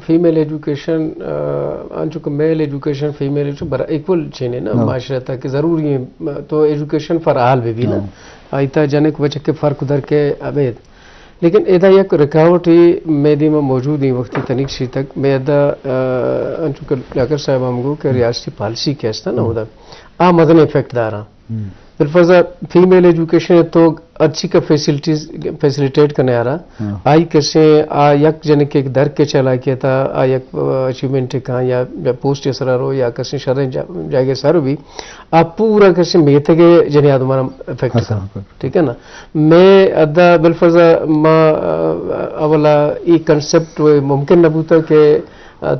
فیمیل ایجوکیشن، آ، انچو کہ میل ایجوکیشن، فیمیل ایجوکیشن برا ایکول چینے نا، ہاں۔ معاشرہ تا کہ ضروری ہے، تو ایجوکیشن فار آل بہ بی نا۔ ہاں۔ آئی تا جنک بچک کے فرق در کے ابید۔ لیکن ادا یک رکاوٹ ہے مئے دیما موجود ہیں وقتی تنیک شی تک۔ مئے ادا، آ، انچو کہ ڈاکٹر صاحب ہم گو کہ ریاستی پالیسی کہ استا نا، ہاں۔ ادا آ مزن افیکٹ دارا۔ ہم۔ بالفرض فیمیل ایجوکیشن تو اچھی کا فیسلٹیز، فیسلیٹیٹ کرنے آ رہا۔ ہاں۔ آئی کسے آ یک جنک ایک در کے چلا کیا تھا، آ یک، آ، اچیومنٹ کہاں یا، یا پوسٹ سرا رو یا کسے شریں جا-، جاگے سر بھی، آ پورا کسے میتگے جنے آدمانا افیکٹ اثر کا۔ افیکٹ۔ ٹھیک ہے نا؟ مئے ادا بالفرض ما، آ، اولا ای کنسپٹ ممکن نہ بوتا کہ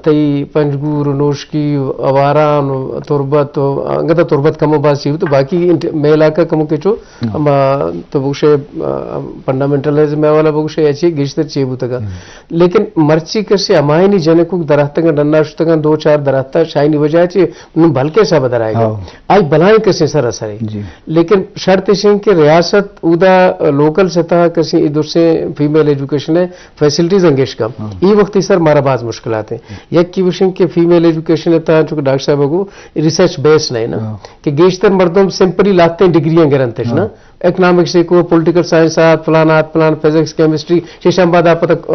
تئی پنجگور و نوشکی و آواران و تربت و انگت تربت کمو باز چی بوت، باقی انت-، مئے علاقہ کمو کہ چو ہم۔ ہما تو بگوشے، آ، فنڈامنٹلزم ءِ حوالہ بگوشے یا چی گیشتر چی بوتگا۔ ہم۔ لیکن مرچی کسے ہمایانی جنکوک دراتگاں ڈنا شتگاں دو چار دراتا شاہینی وجہ چی نوں بلکہ سب درائے گا۔ ہاں۔ آئی بلائیں کسے سر اثرے۔ جی۔ لیکن شرط اش انت کہ ریاست اودا لوکل سطح کسے درسیں فیمیل ایجوکیشن ءِ فیسلٹیز انگیش کم۔ ہاں۔ ای وقتی سر مارا باز مشکلات ہیں۔ یکی وشن کہ فیمیل ایجوکیشن ءِ تہا چونکہ ڈاکٹر صاحب گو ریسرچ بیس نہیں نا، ہاں۔ کہ گیشتر مردم سمپلی لاتیں ڈگریاں گرنتش نا۔ ہاں۔ اکنامکس کو، پولیٹیکل سائنس آت، پلان آت، پلان فزکس، کیمسٹری، شیشان بعد آپ تک، آ،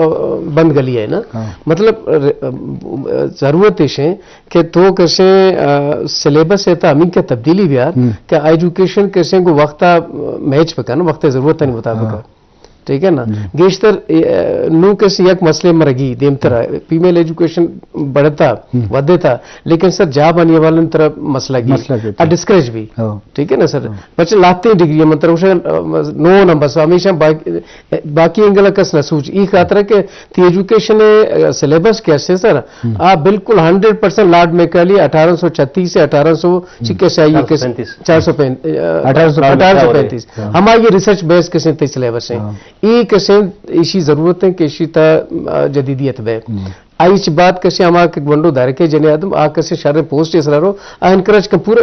بند گلی ہے نا۔ ہاں۔ مطلب، ر-، آ، ضرورت اش ہیں کہ تو کسے، آ، سلیبس ءِ تہا ہمیں کہ تبدیلی بیار ہم۔ کہ ایجوکیشن کسے کو وقت میچ پکن، وقت ضرورت نہیں مطابق۔ ہاں۔ ٹھیک ہے نا؟ جی۔ گیشتر، اے، نوں کسے یک مسئلے مرگی دیمترا، ہم۔ فیمیل ایجوکیشن بڑھتا، ہم۔ ودتا، لیکن سر جاب آنی حوالے طرف مسئلہ گی۔ مسئلہ گی۔ آ ڈسکریج بھی۔ ہاں۔ ٹھیک ہے نا سر؟ ہاں۔ بچے لاتے ہیں ڈگری من طرف سے، آ، نو نمبر سے ہمیشہ باقی، باقی اینگل کس نہ سوچ۔ ای خاطر ہے کہ تی ایجوکیشن، آ، سلیبس کیا ہے سر؟ ہم۔ آ بالکل ہنڈریڈ پرسینٹ لارڈ میکالے اٹھارہ سو چھتیس سے اٹھارہ سو ہم۔ چکے سے آئیے چار سو پینتیس۔ چار سو پینتیس، آ، اٹھارہ سو پینتیس۔ اٹھارہ سو پینتیس۔ ہاں۔ ہماری یہ ریسرچ بیس کسے تی سلیبس ہیں۔ ہاں۔ ای کسے ایشی ضرورت ہے کہ ایشی تا، آ، جدیدیت بے۔ ہم۔ آئی چ بات کسے ہما کہ گونڈو دارکے جنے آدم، آ کسے شر پوسٹ اس رو، آ انکریج کن پورا،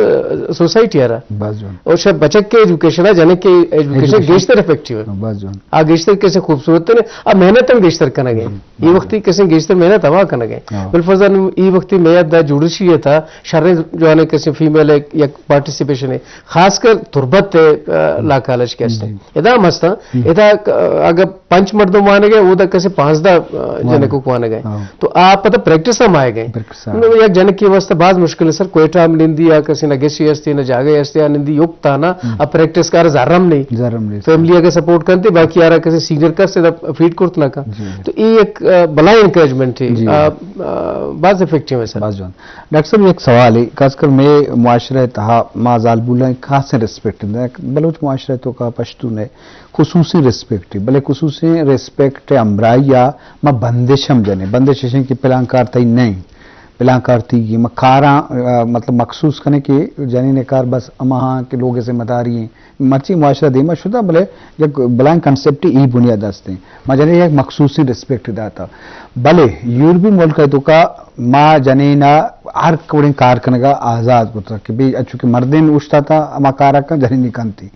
آ، سوسائٹی آ رہا۔ باز جوان۔ اور شاید بچک کے ایجوکیشن ہے، جنے کے ایجوکیشن ایجوکیشن۔ گیشتر افیکٹیو ہے۔ باز جوان۔ آ گیشتر کسے خوبصورت ہے، آ محنت ہم گیشتر کنگے۔ ہم۔ یہ وقتی کسے گیشتر محنت ہوا کنگے۔ ہاں۔ بالفرض ای وقتی میں دا جوڑشی ہے تھا، شر جوانے کسے فیمیل ہے، یک پارٹیسپیشن ہے۔ خاص کر تربت ءِ، آ، لا کالج کہ است۔ جی۔ ادا ہم ہستا، ہم۔ ادا ک-، اگر پنچ مردم وانگ ءَ، اودا کسے پانزدہ، آ، وانگ۔ جنکو کو وانگ ءَ۔ ہاں۔ تو آ پتہ پریکٹس ہم آئے گئے۔ پریکٹس ہم۔ نو یک جنک کی واسطہ باز مشکل ہے سر، کوئٹہ ہم نندی یا کسے نہ گسی ہستی، نہ جاگہ ہستی، یا نندی یوک تانا، ہم۔ آ پریکٹس کار زرم نہیں۔ زرم نہیں۔ فیملی اگر سپورٹ کرتے، باقی آرا کسے سینئر کا سے فیڈ کرت نہ کا۔ جی۔ تو یہ ایک، آ، بلائی انکریجمنٹ ہے۔ جی۔ آ، آ، باز افیکٹیو ہے سر۔ باز جوان۔ ڈاکٹر صاحب، یک سوال ہے، خاص کر میں معاشرہ تہا ما زالبولاں خاصیں ریسپیکٹ دیں، بلوچ معاشرہ تو کا پشتون ہے، خصوصی ریسپیکٹ ہے، بلے خصوصی ریسپیکٹ ہمراہی یا ما بندش ہم جنے، بندش اشیں کہ پلان کار تئی نہیں، پلان کار تئی ما کاراں، آ، مطلب مخصوص کنے کہ جنین کار بس اما ہاں کہ لوگ ذمہ داری ہیں، مرچی معاشرہ دیما شدہ، بلے یک بلائیں کنسپٹ ای بنیاد ہستیں۔ ما جنے یک مخصوصیں ریسپیکٹ داتا۔ بلے یورپی ملک ہے تو کا ما جنینا ہر کوڑیں کار کنگا آزاد کتا کہ بی اچو کہ مردین اوشتاتا ہما کارا کن جنین کنتی۔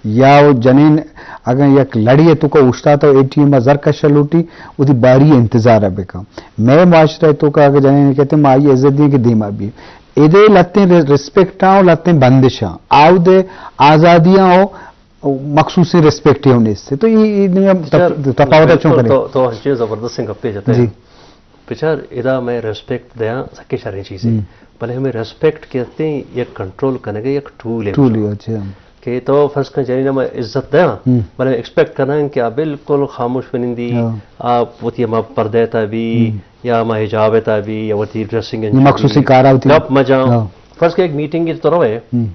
یا وہ جنین اگر یک لڑی ہے تو کا اوشتاتا اے ٹی ایم زر کش لوٹی، وہ دی باری انتظار بکا۔ میں معاشرہ تو کا اگر جنین کہتے ما آئی عزت دیں کہ دیما بھی۔ ادے لتیں ری-، ریسپیکٹ آؤ، لتیں بندش آؤ۔ آؤ دے آزادی آؤ، مخصوصیں ریسپیکٹ ہم نیست۔ تو یہ، یہ دنیا تپ-، بچار، تفاوت چون بالکل کرے؟ تو، تو ہنچیں زبردستیں گپے جتے۔ جی۔ بچار، ادا میں ریسپیکٹ دیاں سکے شریں چیزیں۔ ہم۔ بلے ہمیں ریسپیکٹ کہتے ہیں یک کنٹرول کنگے یک ٹول ہے۔ ٹول ہے، اچھا۔ کہ تو فرض کن جنین میں عزت دیاں، ہم۔ بلے ایکسپیکٹ کناں کہ آ بالکل خاموش بنندی، ہاں۔ آ وتی ہما پردے تا بھی، ہم۔ یا ہما حجاب تا بھی، یا وتی ڈریسنگ یہ مخصوصیں کارا ہوتی۔ گپ مجاں۔ ہاں۔ فرض کن ایک میٹنگ تو روے، ہم۔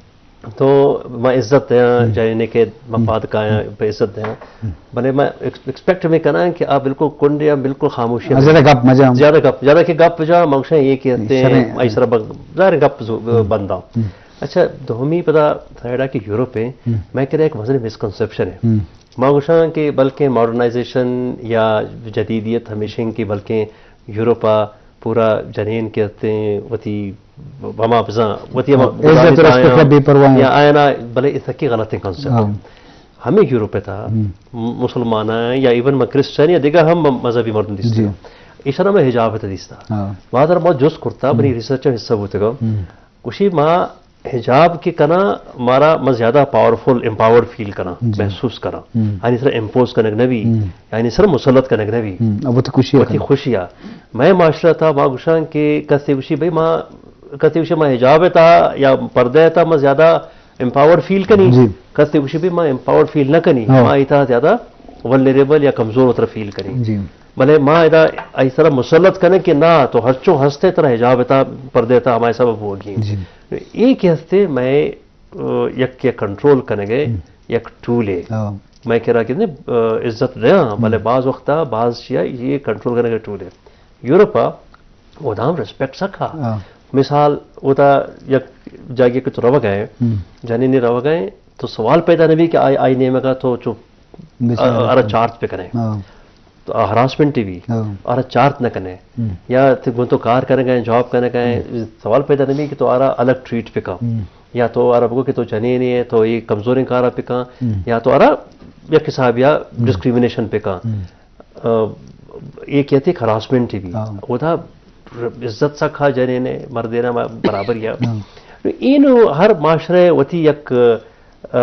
تو ما عزت دیاں، ہم۔ جنین کے ہم۔ مفاد کایاں، ہم۔ پہ عزت دیاں۔ ہم۔ بلے ما ایکس-، ایکسپیکٹ میں کناں کہ آ بالکل کنڈ یا بالکل خاموشی ہاں، میں۔ زیادہ گپ مجاں۔ زیادہ گپ، زیادہ کہ گپ جا، ما گوشاں یہ کہتے ہیں، شریں۔ آئی سر بگ-، ظاہر گپ زو-، ہم۔ بندہ۔ ہم۔ اچھا، دومی پدا سائیڈا کہ یورپ ہے، ہم۔ میں کرے ایک مزن مسکنسپشن ہے۔ ہم۔ ما گوشاں کہ بلکیں ماڈرنائزیشن یا جدیدیت ہمیشیں کہ بلکیں یورپ ءَ پورا جنین کہتے ہیں وتی ہما بزاں، وتی ہما ہاں، عزت و ریسپیکٹ ءَ بے پرواہ ہیں۔ یا آیانا، بلے اتکی غلطیں کنسپٹ۔ ہاں۔ ہمیں یورپ ءِ تہا ہم۔ مسلمان ہیں یا ایون ما کرسچن یا دیگر ہم مذہبی مردم دیستے جی۔ ہیں۔ ایشرا میں حجاب ءِ تہ دیستا۔ ہاں۔ ما در ما جست کرتا، منی ریسرچ ءِ حصہ بوتگا۔ ہم۔ گوشی ما حجاب کہ کناں، مارا ما زیادہ پاورفل، امپاورڈ فیل کناں، جی۔ محسوس کناں۔ ہم۔ یعنی سر امپوز کنگ نہ بی، ہم۔ یعنی سر مسلط کنگ نہ بی۔ ہم۔ اب وتی خوشی وتی کناں۔ خوشی آ۔ میں معاشرہ تھا، ما گوشاں کہ کسے گوشی بھئی ما، کسے گوشی ما حجاب ءِ تھا یا پردہ ءِ تھا ما زیادہ امپاورڈ فیل کنی۔ جی۔ کسے گوشی بھئی ما امپاورڈ فیل نہ کنی، ہاں۔ ما ای تھا زیادہ ولنریبل یا کمزور اترا فیل کنی۔ جی۔ بلے ما ادا ای سرا مسلط کنیں کہ نا، تو ہرچو ہستے ترا حجاب ءِ تھا، پردہ ءِ تھا ہمائے سبب ہوگی۔ جی۔ اے کہ ہستے میں، آ، یک، یک کنٹرول کنگے، ہم۔ یک ٹولے۔ ہاں۔ میں کرا کہ نے، آ، عزت دیاں، ہم۔ بلے بعض وقتا بعض چیا یہ کنٹرول کنگے ٹولے۔ یورپ ءَ اودا ہم ریسپیکٹ سکا۔ ہاں۔ مثال، اودا یک جاگے کہ تو روگ ءَ ئے، ہم۔ جنینے روگ ءَ ئے، تو سوال پیدا نہ بی کہ آئی، آئی نیمگا تو چو، بیچارہ آ، آرا چارت پہ کنے۔ ہاں۔ تو آ ہراسمنٹ بی، ہاں۔ آرا چارت نہ کنے۔ ہم۔ یا تے گوں تو کار کنگا ئے، جاب کنگا ئے، ہم۔ سوال پیدا نہ بی کہ تو آرا الگ ٹریٹ پہ کن۔ ہم۔ یا تو آرا بگو کہ تو جنینے ئے، تو یہ کمزوریں کارا پہ کن، ہم۔ یا تو آرا یک حساب یا ہم۔ ڈسکریمنیشن پہ کن۔ ہم۔ آ، اے کہتے کہ ہراسمنٹ بی۔ ہاں۔ اودا عزت سکا جنینے، مردینا ما برابر یا۔ ہاں۔ اینو ہر معاشرہ وتی یک، آ،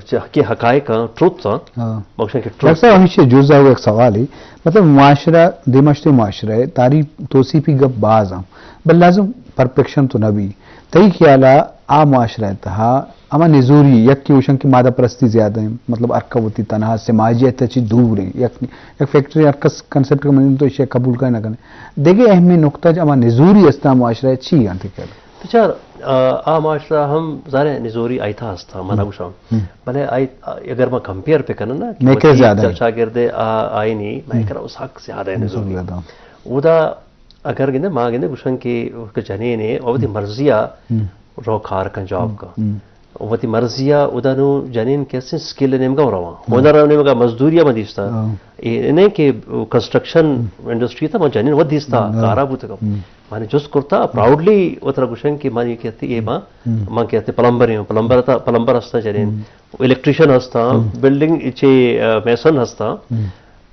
چ-، کہ حقائق ہاں، ٹروتھ ہاں۔ ہاں۔ بخشن کہ ٹروتھ۔ ڈاکٹر صاحب، ہمیشہ جزا یک سوال ہے۔ مطلب معاشرہ، دیمشتے معاشرہ ہے، تعریف توصیفی گپ باز ہاں۔ بل لازم پرفیکشن تو نہ بی۔ تئی خیالا آ معاشرہ ءِ تہا ہما نزوری، یک کہ گوشن کہ مادہ پرستی زیادہ ہیں، مطلب ہر کس وتی تنہا سماجیت چی دور ہیں، یک، یک فیکٹری ہر کس کنسپٹ کو من تو ایشی قبول کر نہ کنے۔ دیگہ اہمیں نقطہ جو ہما نزوری استا معاشرہ چی ہیں تے کر؟ بچار، آ، آ معاشرہ ہم ظاہر ہے نزوری آئی تھا استا، منا ہم۔ گوشاں۔ ہم۔ بلے آئی، آ، اگر ما کمپیئر پہ کنن نا، کہ میکر وتی زیادہ ہیں۔ چاگردے آ، آئی نی، ہم۔ میکر اس حق زیادہ ہے نزوری۔ زیادہ۔ اودا اگر گندے، ما گندے گوشن کہ، کہ جنین ہے، او وتی ہم۔ مرضی آ ہم۔ رو کار کن، جاب ہم۔ کن۔ ہم۔ وتی مرضی آ ادا نو جنین کسے سکل نیمگا رواں۔ ہم۔ ہنر نیمگا، مزدوری ما دیستا۔ ہاں۔ اے نہیں کہ کنسٹرکشن ہم۔ انڈسٹری تھا ما جنین ود دیستا، ہاں۔ کارا بوتگا۔ ہم۔ مانی جست کرتا، ہم۔ پراؤڈلی وترا گوشن کہ مانی کہتے اے ما، ہم۔ ما کہتے پلمبر ہیں، پلمبر تا، پلمبر ہستا جنین۔ ہم۔ الیکٹریشن ہستا، ہم۔ بلڈنگ چے، آ، میسن ہستا۔ ہم۔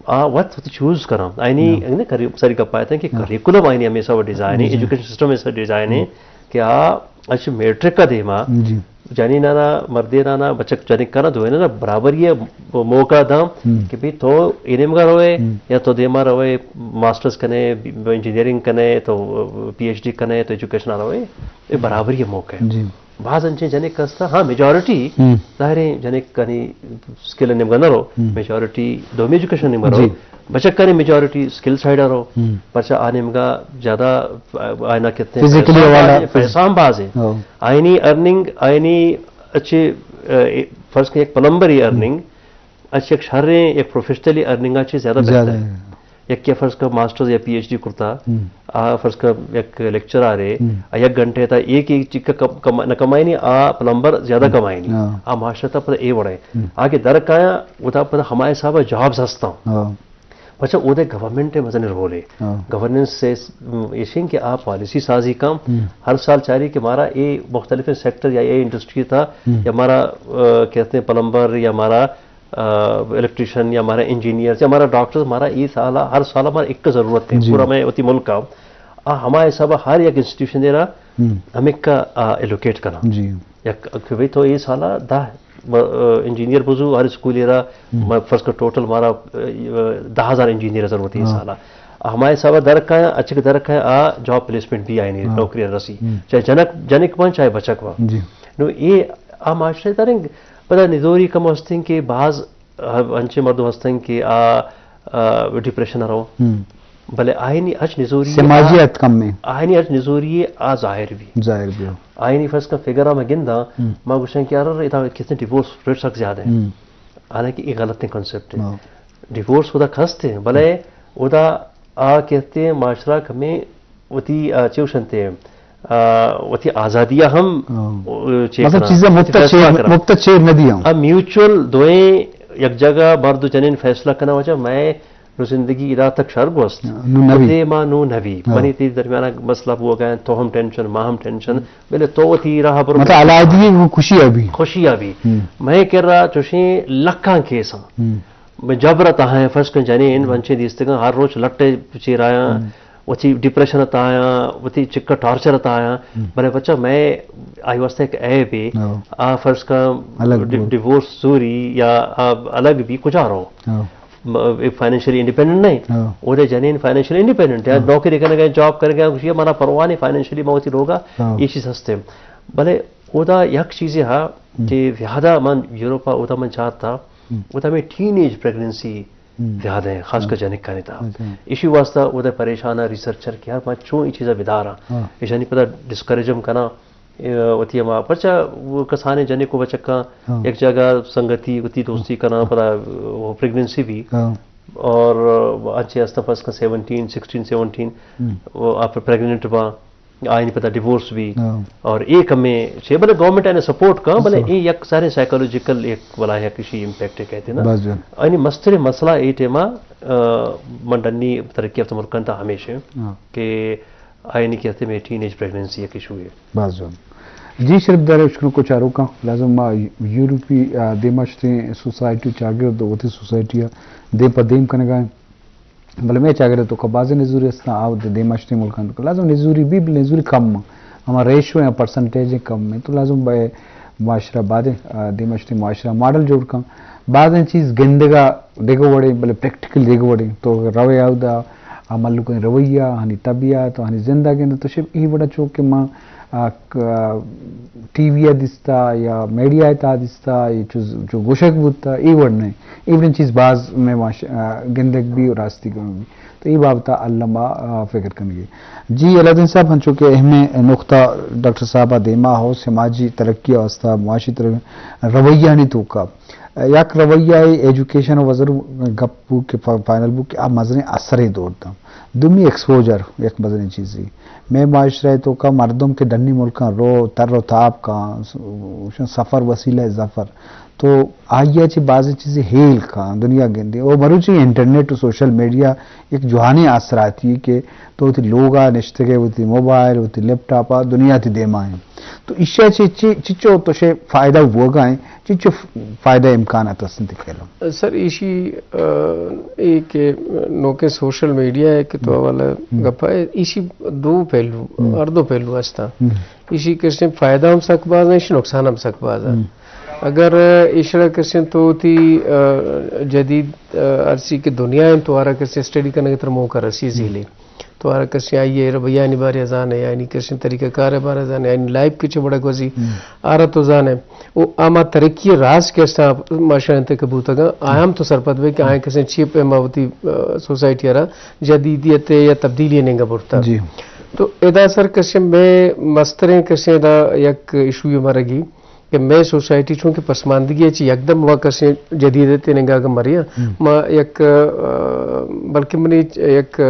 آ وت وتی چوز کناں۔ آئینی ہاں۔ انگنے کری-، سری گپ آیت ہیں کہ ہاں۔ کریکولم آئینی ہمیشہ وہ ڈیزائن ہے، جی، جی۔ ایجوکیشن سسٹم ہمیشہ ڈیزائن ہے ہم۔ کہ آ اچ میٹرک کا دیما ہم، جی۔ جنینانا، مردینانا، بچک جنکانا دوئینانا برابری ہے موقع داں ہم۔ کہ بھئی تو اے نیمگا روئے ہم۔ یا تو دیما روئے ماسٹرز کنے، انجینئرنگ کنے، تو پی ایچ ڈی کنے، تو ایجوکیشن آ روئے، یہ برابری ہے موقع ہے۔ جی۔ باز انچیں جنک ہستا، ہاں، میجارٹی، ہم۔ ظاہر ہے جنکانی سکل نیمگا نہ رو، ہم۔ میجارٹی دومی ایجوکیشن نیمگا رو، جی۔ بچکانی میجارٹی سکل سائیڈ آ رو، ہم۔ پرچا آ نیمگا زیادہ، آ، آئینا کہتے ہیں، فزیکلی پیسہ حوالہ، باز ہے، پیسہ ہم باز ہے۔ ہاں۔ آئینی ارننگ، آئینی اچھے، آ، فرض کن یک پلمبری ہم۔ ارننگ، اچھے یک شریں، یک پروفیشنلی ارننگ اچھے زیادہ زیادہ بہتر ہے۔ ہے۔ یک کہ فرض کر ماسٹرز یا پی ایچ ڈی کرتا، ہم۔ آ فرض کر یک لیکچرر ہے، ہم۔ آ یک گھنٹے تا ایک، ایک چکا کم، کم، نہ کمائینی، آ پلمبر زیادہ ہم۔ کمائینی۔ ہاں۔ آ معاشرہ تا پتہ اے وڑے۔ ہم۔ آگے در کایا، وہ تا پتہ ہمارے حساب جابز ہستا۔ ہاں۔ پچھا اودے گورنمنٹ مزن رول ہے۔ ہاں۔ گورننس سے، م، ایشیں کہ آ پالیسی سازی کم، ہم۔ ہر سال چاری کہ ہمارا اے مختلف سیکٹر یا اے انڈسٹری تھا، ہم۔ یا ہمارا، آ، کہتے ہیں پلمبر یا ہمارا آ، الیکٹریشن یا ہمارا انجینئر یا ہمارا ڈاکٹر، ہمارا یہ سال، ہر سال ہمارا ایک ضرورت ہے، جی۔ پورا میں وتی ملک کا۔ آ، ہمارے حساب ہر یک انسٹیٹیوشن دے رہا، ہم۔ ہمیں کا، آ، ایلوکیٹ کرنا۔ جی۔ یک، کہ بھئی تو یہ سال دہ، آ، انجینئر بزو ہر اسکول رہا، ہم۔ میں فرض کر ٹوٹل ہمارا، آ، دہ ہزار انجینئر ضرورت ہے یہ ہاں۔ سال۔ آ، ہمارے حساب در کا، اچھے در کا، آ، جاب پلیسمنٹ بھی آئینی، ہاں۔ نوکری رسی۔ ہم۔ چاہے جنک، جنک بن، چاہے بچک بن۔ جی۔ نو یہ آ معاشرے ترنگ پدا نزوری کم ہستیں کہ بعض انچیں مردم ہستن کہ آ، آ، ڈپریشن ءَ رو۔ ہم۔ بلے آئینی ہچ نزوری سماجیت کم ہے۔ آئینی ہچ نزوری آ ظاہر بھی۔ ظاہر بھی۔ آئینی فرض کن فگر میں گنداں، ہم۔ ما گوشن کہ یار ادا کتنے ڈیورس ریٹ سک زیادہ ہیں۔ ہم۔ حالانکہ یہ غلط ہیں کانسیپٹ ہے۔ ہاں۔ ڈیورس ادا کھست ہیں، بلے ادا آ کہتے ہیں معاشرہ کمیں وتی، آ، چے گوشنتے، آ، وتی آزادی ءَ ہم، ہاں۔ آ، چے مطلب کناں، چیزیں مفت ءَ فیصلہ چیر، کناں۔ مفت ءَ چیر نہ دیاں۔ آ میوچل دوئیں یک جگہ مرد و جنین فیصلہ کناں، واجہ میں نو زندگی ادا تک شر گوست۔ نو نبی۔ تے ما نو نبی۔ ہاں۔ منی تی درمیان مسئلہ بوگا، تو ہم ٹینشن، ما ہم ٹینشن۔ بلے تو وتی راہ پر مطلب علیحدگی کو خوشی ابھی۔ خوشی ابھی۔ ہم۔ میں کر رہا چوشیں لکھاں کیساں۔ ہم۔ میں جبر ءِ تہا آں، فرض کن جنین، ہم۔ منچیں دیستگاں ہر روچ لٹ ءِ چیر آیاں، ہم۔ وتی ڈپریشن ءِ تہا آیاں، وتی چکا ٹارچر ءِ تہا آیاں، ہم۔ بلے بچہ مئے آئی واسطہ ایک عیب ہے۔ ہاں۔ آ فرض کن الگ ڈی-، بو۔ ڈیورس زوری یا آ الگ بی کجا رو؟ ہاں۔ م-، فائنینشلی انڈیپینڈنٹ نہیں۔ ہاں۔ اودے جنین فائنینشلی انڈیپینڈنٹ ہے۔ ہاں۔ نوکری کنگ ءَ، جاب کنگ ءَ، گوشی منا پرواہ نہیں، فائنینشلی ما وتی لوگا ہاں۔ یہ چیز ہستے۔ بلے اودا یک چیزے ہا ہم۔ کہ زیادہ من یورپ ءَ اودا من چارتا، ہم۔ اودا ہمیں ٹین ایج پریگننسی ہم۔ زیادہ ہیں، خاص کر ہاں۔ جنکانی تہا۔ اچھا۔ ایشی واسطہ اودا پریشان ہیں ریسرچر کہ یار ما چون ای چیزا بداراں۔ ہاں۔ ایشانی پدا ڈسکریج ہم کناں، اے، وتی ہما، پرچا وہ کسانے جنکو بچکاں ہاں۔ یک جگہ سنگتی، وتی دوستی ہاں۔ کناں، پدا وہ پریگننسی بھی۔ ہاں۔ اور انچے ہستاں فرض کن سیونٹین، سکسٹین، سیونٹین، ہم۔ وہ آپ پریگننٹ باں، آئینی پدا ڈیورس بھی۔ ہاں۔ اور اے کمیں چے بلے گورنمنٹ آئینے سپورٹ کاں، بلے اچھا۔ اے یک سارے سائیکولوجیکل ایک بلا یک کسی امپیکٹ کہتے نا۔ بس جان۔ آئینی مستر مسئلہ اے ٹیما، آ، من ڈنی ترقی یافتہ ملکان تا ہمیشہ ہاں۔ کہ آئینی کہتے میں ٹین ایج پریگننسی یک ایشو ہے۔ بس جان۔ جی شرف دار اشکنو کو چارو کاں، لازم ما یورپی، آ، دیما شتیں سوسائٹی چاگرد وتی سوسائٹی دیم پہ دیم کنگا ہیں۔ بلے مئے چاگرد ءِ توکا بازیں نزوری استاں، آ وتی دیما شتیں ملکاں توکا لازم نزوری بی، بلے نزوری کم ایں۔ ہما ریشو یا پرسنٹیج کم ایں، تو لازم بہ معاشرہ بازیں، آ، دیما شتیں معاشرہ ماڈل جوڑ کن۔ بازیں چیز گندگا دگہ وڑیں، بلے پریکٹیکل دگہ وڑیں۔ تو روے اودا، آ ملکانی رویہ، آہانی طبیعت، آہانی زندہ گندے، تو شپ ای وڑا چو کہ ما آ، ک-، ٹی وی ءَ دیستا یا میڈیا ءِ تہا دیستا، اے چو، چو گوشگ بوتا، اے وڑ نہ ایں۔ اے وڑیں چیز باز مئے معاش-، آ، گندگ بی و راستی گون بی۔ تو اے بابت ءَ الما، آ، فکر کنگی۔ جی علیدین صاحب، ہنچو کہ اہمیں نقطہ ڈاکٹر صاحب ءَ دیما ہو، سماجی ترقی ءِ واستہ، معاشی ترقی، رویانی توکا۔ یک رویہ ءِ ایجوکیشن ءِ وزر گپ بو کہ فا-، فائنل بو کہ آ مزنیں اثرے دور داں۔ دومی ایکسپوژر یک مزنیں چیزے۔ مئے معاشرہ ءِ توکا مردم کہ ڈنی ملکاں رو، تر و تاب کاں، س-، سفر وسیلہ ظفر۔ تو آئی ءَ چہ بازیں چیزے ہیل کاں، دنیا گندی۔ او مروچی انٹرنیٹ و سوشل میڈیا یک جوانیں آسراتی کہ تو وتی لوگ ءَ نشتگ ئے، وتی موبائل، وتی لیپ ٹاپ ءَ دنیا تئی دیما ایں۔ تو ایشی ءَ چہ چی، چچو تو شے فائدہ بوگا ایں، چچو فائدہ امکانات است انت کھیلو؟ سر، ایشی، آ، اے کہ نوکیں سوشل میڈیا ہے کہ تو ہم۔ حوالہ ہم۔ گپا ہے، ایشی دو پہلو، ہم۔ ہر دو پہلو ہستا۔ ہم۔ ایشی کسیں فائدہ ہم سک باز ہیں، ایشی نقصان ہم سک باز ہیں۔ ہم۔ اگر ایشرا کسیں تو تی، آ، جدید، آ، عرصی کے دنیا ہیں تو آرا کسیں اسٹڈی کرنے کی طرح موقع رسی ہم۔ زیلے۔ تو ہر کسے آئی ءِ رویانی بارے ءَ زانے، آیانی کسیں طریقہ کار ءِ بارے ءَ زانے، آیانی لائف کہ چہ وڑا گوزی، ہم۔ آرا تو زانے۔ او آ ما ترقی ءِ راز کہ استا معاشرہ انت کہ بوتگاں، آیاں ہم تو سرپد بے کہ آیاں کسیں چی پیما وتی، آ، سوسائٹی ءَ را جدیدیت ءِ یا تبدیلی ءِ نیمگا برتا۔ جی۔ تو ادا سر کسیں مئے مستریں کسیں ادا یک ایشو مرگی کہ مئے سوسائٹی چونکہ پسماندگی ءَ چہ یکدم ما کسیں جدیدیت ءِ نیمگا مریں، ہم۔ ما یک، آ، بلکہ منی یک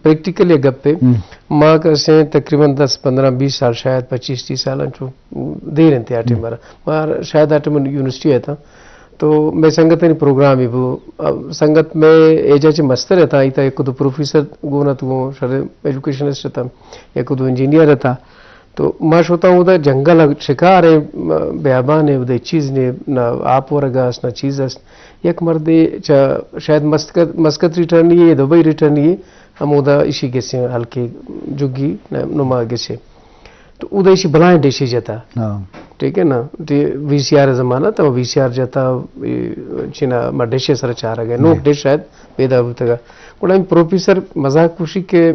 پریکٹیکل یک گپے، ہم۔ ما کسیں تقریباً دس، پندرہ، بیس سال، شاید پچیس، تیس سال انچو دیر انت آ ٹائم ہم۔ مارا۔ ما شاید آ ٹائم یونیورسٹی ءَ اتاں۔ تو مئے سنگتانی پروگرامے بو۔ اب سنگت مئے ایجا چہ مستر اتاں، ایتا یک دو پروفیسر گون ات، گون شر ایجوکیشنسٹ اتاں، یک دو انجینئر اتاں۔ تو ما شتاں اودا جنگل ءِ شکار ایں، بیابان ایں، اودا چیز نے، نہ آپ ورگ است، نہ چیز است۔ یک مردے چہ شاید مسقط، مسقط ریٹرنی ہے یا دبئی ریٹرنی ہے، ہمودا ایشی گسیں ہلکے جگی نما گسے۔ تو اودا ایشی بلائیں ڈشے جتا۔ ہاں۔ ٹھیک ہے نا؟ تے وی سی آر زمانہ تھا، وی سی آر جتا، اے، چینا ما ڈشے سر چارگ ءَ۔ نوک جی۔ ڈش شاید پیدا بوتگا۔ گڑا ہمے پروفیسر مزاق گوشی کہ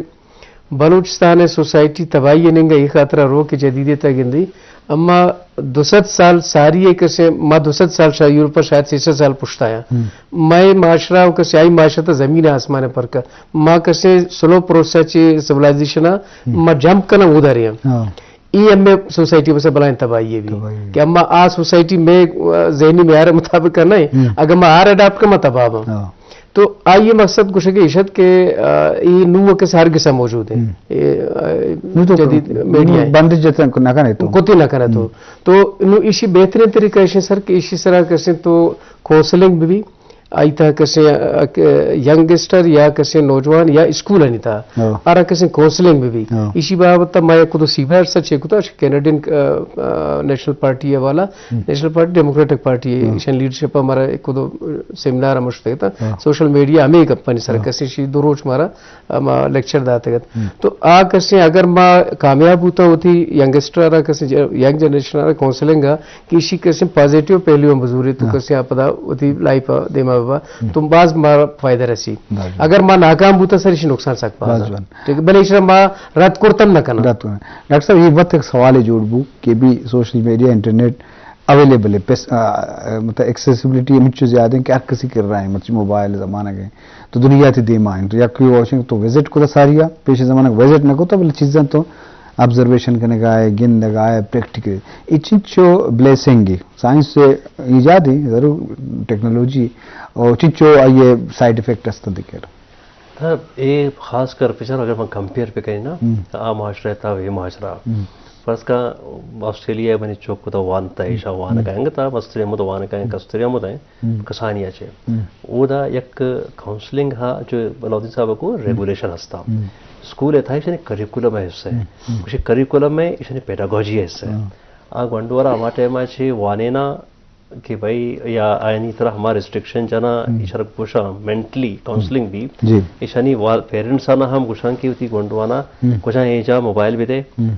بلوچستان ءِ سوسائٹی تباہی ءِ نیمگا اے خاطرا رو کہ جدیدیت ءَ گندی، اما دو سد سال ساری ءَ کسے، ما دو سد سال شا-، یورپ ءَ شاید سئے سد سال پشت آیاں۔ ہم۔ مئے معاشرہ و کسے آئی معاشرہ تا زمین آسمان ءِ فرق ءَ۔ ما کسے سلو پروسیس ءَ چہ سیولائزیشن ءَ ہم۔ ما جمپ کناں اودا رہے ہم۔ ہاں۔ اے ہمے سوسائٹی بس بلائیں تباہی ہے بھی۔ تباہی ہے۔ کہ اما آ سوسائٹی میں، آ، ذہنی معیار مطابق نہ ہے۔ ہم۔ اگر ما آر اڈاپٹ کر ما تباہ ہم۔ ہاں۔ تو آئی مقصد گوشگ ایش ات کہ، آ، اے نوں کس ہر گسا موجود ہے۔ ہم۔ اے، آ، نوں تو جدید نوں میڈیا ہے۔ بند جتن کو نہ کنے تو۔ کتی نہ کنے تو۔ ہم۔ تو نوں ایشی بہترین طریقہ ایش سر کہ ایشی سرا کسے تو کونسلنگ بھی، آئی تہا کسیں، آ، ک-، ینگسٹر یا کسیں نوجوان یا اسکولانی تہا ہاں۔ آرا کسیں کونسلنگ بہ بی۔ ہاں۔ ایشی بابت ما یک دو سیبا ریسرچ کتا، کینیڈین، آ، آ، نیشنل پارٹی ءِ والا، ہم۔ نیشنل پارٹی، ڈیموکریٹک پارٹی ءِ، ہاں۔ ایشان لیڈرشپ ءَ مارا یک دو سیمینار ہم اشتگ اتاں۔ ہاں۔ سوشل میڈیا ہمے گپانی سر ہاں۔ کسیں شی دو روچ مارا ہما لیکچر داتگ ات۔ ہم۔ تو آ کسیں اگر ما کامیاب بوتاں وتی ینگسٹر ءَ را کسیں ج-، ینگ جنریشن ءَ را کونسلنگ ءَ کہ ایشی کسیں پازیٹیو پہلو ہم بزوری تو ہاں۔ کسیں آ پدا وتی لائف ءَ دیما ببا ہم۔ تو باز مارا فائدہ رسی۔ باز جوان۔ اگر ما ناکام بوتاں سر ایشی نقصان سک باز باز ہے۔ جوان۔ ٹھیک ہے، بلے ایشی را ما رد کرتم نہ کناں۔ رد کرتم۔ ڈاکٹر صاحب، یہ وقت ایک سوال جوڑ بو کہ بھی سوشل میڈیا، انٹرنیٹ اویلیبل ہے، پیس-، آ، آ، مطلب ایکسیسیبلٹی ہمچو زیادہ ہیں کہ ہر کسی کر رہا ہے، مرچی موبائل زمانہ گئے۔ تو دنیا تھی دیما ہیں۔ تو یا کوئی واشنگ تو وزٹ کو ساریا، پیش زمانہ وزٹ نہ کو تو بلے چیزاں تو آبزرویشن کرنے کا ہے، گند لگا ہے، پریکٹیکل۔ یہ چیز جو بلیسنگ ہے، سائنس سے ایجاد ہے، ضرور ٹیکنالوجی اور چیز جو یہ سائیڈ افیکٹ است دکھر۔ تہ اے خاص کر پچر اگر من کمپیئر بہ کنیں نا، ہم۔ آ معاشرہ تا اے معاشرہ۔ ہم۔ فرض کا آسٹریلیا منی چوک کتا وانتا، ایشا وانگا انگتا، مستری ہم تو وانگا ہیں، ہم۔ کستری ہم تو ہیں، ہم۔ کسانی اچے۔ ہم۔ اودا یک کاؤنسلنگ ہا جو علاؤدین صاحب کو ہم۔ ریگولیشن ہستا۔ ہم۔ اسکول ہے تھا ایشانی کریکولم ہے حصہ ہے۔ ہم۔ ہم۔ کچھ کریکولم ہے، ایشانی پیڈاگوجی ہے حصہ ہے۔ ہاں۔ آ گونڈوارا ہما ٹائم چے وانینا کہ بھئی یا آیانی طرح ہما ریسٹرکشن جنا، ہم۔ ایشرا گوشاں مینٹلی ہم۔ کاؤنسلنگ بھی۔ جی۔ ایشانی وال-، پیرنٹس آنا ہم گوشاں کہ وتی گونڈوانا ہم۔ کجا اے جا موبائل بدے۔ ہم۔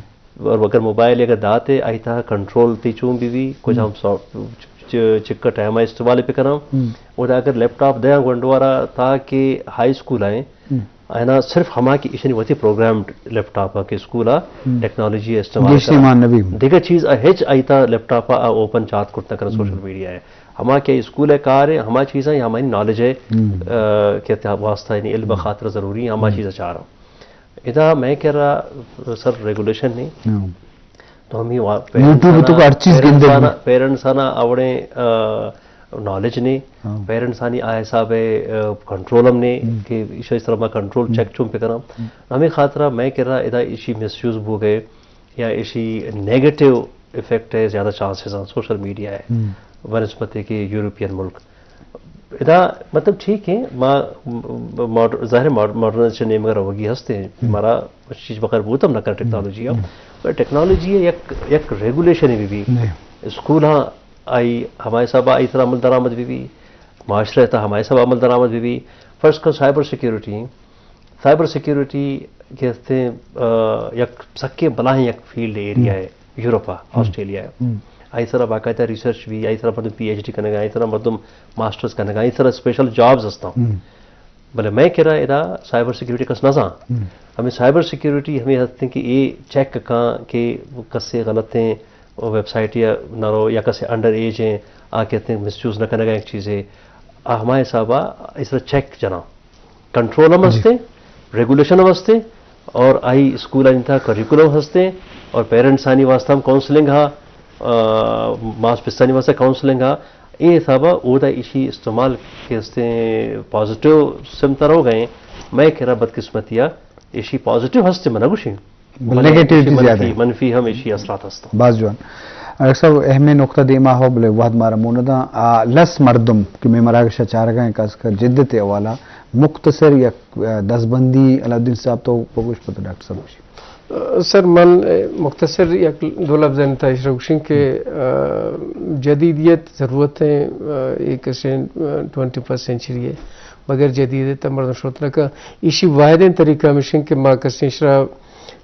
اور اگر موبائل اگر داتے آئی تہا کنٹرول تی چون بھی بھی، کجا ہم۔ ہم سو-، چ-، چ-، چکا ٹائم استعمال پہ کناں۔ ہم۔ اور اگر لیپ ٹاپ دیاں گونڈوارا تاکہ ہائی اسکول آئیں، ہم۔ اینا صرف ہما کہ ایشانی وتی پروگرام لیپ ٹاپ ءَ کہ اسکول ءَ ہم۔ ٹیکنالوجی ءَ استعمال گیشتر کرا۔ مان نبی۔ دگہ چیز ءَ ہچ آئی تا لیپ ٹاپ ءَ اوپن چات کرتا کر ہم۔ سوشل میڈیا ءَ۔ ہما کہ اسکول ءِ کار ءَ، ہما چیزاں یا ہماری نالج ءِ، ہم۔ آ، کہ تہ-، واسطہ یعنی علم ہم۔ خاطر ضروری ہیں، ہما ہم۔ چیز ءَ چاراں۔ ادا میں کرا سر ریگولیشن نہیں۔ ہم۔ تو ہمیں وا-، یوٹیوب تو ہر چیز پیرنٹس گندگ آنا، بھی۔ پیرنٹس آنا اوڑیں، آ، نالج نے، ہاں۔ پیرنٹس آنی آ حساب ءَ، آ، کنٹرول ہم نے ہم۔ کہ ایشا اس طرح ما کنٹرول ہم۔ چیک چون پہ کناں۔ ہم۔ ہمیں خاطرہ میں کرا ادا ایشی مس یوز بو گئے یا ایشی نیگیٹو افیکٹ ہے زیادہ چانسز ہیں سوشل میڈیا ہے ہم۔ بنسبت ہے کہ یورپین ملک۔ ادا مطلب ٹھیک ہے، ما م-، ماڈر-، ظاہر ہے ماڈ-، ماڈرنائزیشن نیمگا روگی ہستے ہیں، ہم۔ ہمارا چیز بغیر بوتم نہ کر ہم۔ ٹیکنالوجی ہے۔ ہم۔ پر ٹیکنالوجی ہے یک، یک ریگولیشن بھی بھی۔ جی۔ اسکول ہاں آئی ہمارے حساب آئی طرح عمل درآمد بھی بھی، معاشرے تا ہمارے حساب عمل درآمد بھی بھی۔ فرض کر سائبر سیکیورٹی، سائبر سیکیورٹی کہ ہستے، آ، یک سکے بلاہیں یک فیلڈ ایریا ہم۔ ہے، یورپ ءَ، ہم۔ آسٹریلیا ءَ۔ ہم۔ آئی سرا باقاعدہ ریسرچ بھی، آئی سرا مردم پی ایچ ڈی کنگا، آئی سرا مردم ماسٹرز کنگا، آئی سرا اسپیشل جابز ہستاں۔ ہم۔ بلے میں کرا ادا سائبر سیکیورٹی کس نہ زان۔ ہم۔ ہمیں سائبر سیکیورٹی ہمیں ہستیں کہ اے چیک کاں کہ کسے غلط ہیں، ویب سائٹ یا نہ رو یا کسے انڈر ایج ہیں، آ کہتے ہیں مس یوز نہ کنگا ایک چیزے۔ آ ہمارے حساب آ اس طرح چیک جنا۔ کنٹرول ہم جی۔ ہستے، ریگولیشن ہم ہستے، اور آئی اسکول آنی تھا کریکولم ہستے، اور پیرنٹس آنی واسطہ ہم کاؤنسلنگ ہا، آ، ماس پستانی واسطہ کاؤنسلنگ ہا۔ اے حسابا اودا ایشی استعمال کے ہستے پازیٹیو سمت رو گئے۔ میں کرا بدقسمتی آ ایشی پازیٹیو ہستے من گوشی۔ بلے نیگیٹیوٹی ایشی زیادہ منفی، ہے۔ منفی ہم ایشی اثرات ہستا۔ باز جوان۔ ڈاکٹر صاحب، اہمیں نقطہ دیما ہو، بلے وہد مارا مون داں۔ آ، لس مردم کہ میں مراگش چارگا ہیں، خاص کر جدت حوالہ، مختصر یک، آ، دستبندی علاؤالدین صاحب تو بگوش پتہ ڈاکٹر صاحب گوشی۔ آ، سر، من، آ، مختصر یک دو لفظ انت اشرا گوشیں کہ، آ، جدیدیت ضرورت ہیں، آ، ایک اسے، آ، ٹوئنٹی فرسٹ سینچری ہے۔ بغیر جدیدیت مردم شرط نہ کا۔ ایشی واحدیں طریقہ ہمیشیں کہ ما کسیں اشرا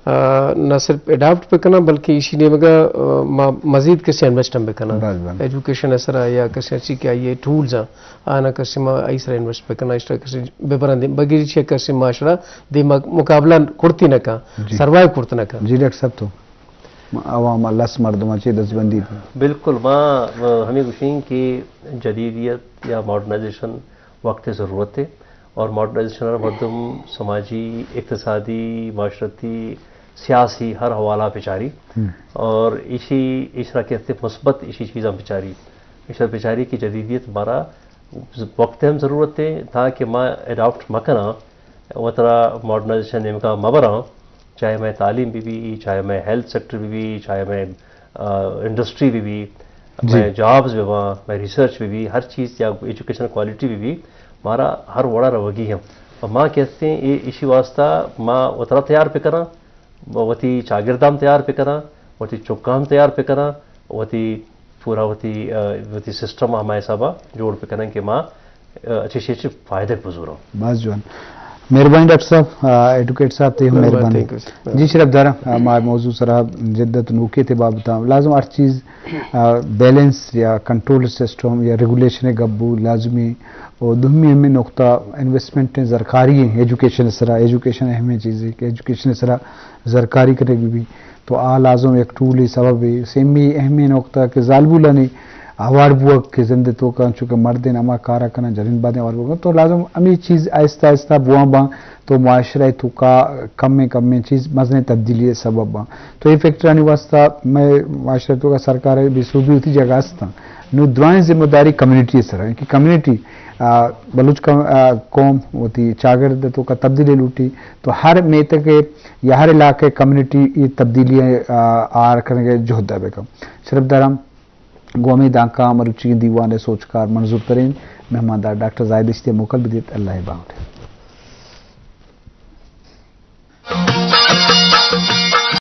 آ، نہ صرف اڈاپٹ بہ کناں، بلکہ ایشی نیمگا، آ، ما مزید کسے انویسٹ ہم بہ کناں۔ بس، بس۔ ایجوکیشن ءِ سرا یا کسے چی کہ آئی ٹولز آں، آنا کسے ما آئی سرا انویسٹ بہ کناں، اشرا کسے بہ براں دیم، بغیر چی کسے ما اشرا دیما مقابلہ کرتی نہ کاں، جی۔ سروائیو کرت نہ کاں۔ جی ڈاکٹر صاحب تو عوام لس مردم چی دستبندی بہ۔ بالکل، ما، ما ہمیں گوشیں کہ جدیدیت یا ماڈرنائزیشن وقت ضرورت ہے اور ماڈرنائزیشن ہر مردم سماجی، اقتصادی، معاشرتی، سیاسی ہر حوالہ پہ چاری۔ ہم۔ اور ایشی، ایشرا کہتے مثبت ایشی چیزاں پہ چاری۔ ایشرا پہ چاری کہ جدیدیت مارا وقت ہم ضرورت ہے تاکہ ما اڈاپٹ مکناں، وترا ماڈرنائزیشن نیمگا مبراں، چاہے میں تعلیم بھی بھی، چاہے میں ہیلتھ سیکٹر بھی بھی، چاہے میں، آ، انڈسٹری بھی بھی۔ جی۔ مئے جابز بہ باں، مئے ریسرچ بہ بی، ہر چیز یا ایجوکیشن کوالٹی بہ بی، مارا ہر وڑا روگی ہم۔ و ما کہتے ہیں، اے، ایشی واسطہ ما وترا تیار پہ کراں، وتی چاگردام تیار پہ کراں، وتی چکام تیار پہ کراں، وتی پورا وتی، آ، وتی سسٹم ہما حسابا جوڑ پہ کراں کہ ما، آ، اچھے سے اچھے فائدہ بزوراں۔ باز جوان۔ مہربانی ڈاکٹر صاحب، آ، ایڈوکیٹ صاحب تے ہم مہربانی، مہربانی۔ تھینک یو سر۔ جی شرف دارا، آ، ما موضوع سرا جدت نوکے تے بابتا لازم ہر چیز، آ، بیلنس یا کنٹرول سسٹم یا ریگولیشن گبو لازمی۔ اور دومی ہمیں نقطہ انویسٹمنٹ زرکاری ہیں ایجوکیشن سرا، ایجوکیشن اہم چیز ہے کہ ایجوکیشن سرا زرکاری کرنے کی بھی تو آ لازم یک ٹول ہی سبب ہے۔ سیمی اہمی نقطہ کہ زالبولانی آوار بوگ کہ زند توکا چونکہ مردین ہما کارا کنن، جنین بادیں آوار بوگ، تو لازم ہمیں چیز آہستہ آہستہ بواں باں تو معاشرہ توکا کمیں کمیں چیز مزنیں تبدیلی سبب باں۔ تو یہ فیکٹرانی واسطہ میں معاشرہ توکا سرکار بے سوبی ہوتی جگہ ہستاں۔ نو درائیں ذمہ داری کمیونٹی سر ہے کہ کمیونٹی، آ، بلوچ قوم، آ، قوم ہوتی چاگرد توکا تبدیلی لوٹی تو ہر میتگ یا ہر علاقے کمیونٹی یہ تبدیلی، آ، آر کرنے کے جہد بکم۔ شرف دارم گوں ہمے دانکاں مروچی دیوان ءِ سوجکار منظور ترین مہماندار ڈاکٹر زاہد اشتی ءَ موکل بدیت۔ اللہ ءِ بانگ۔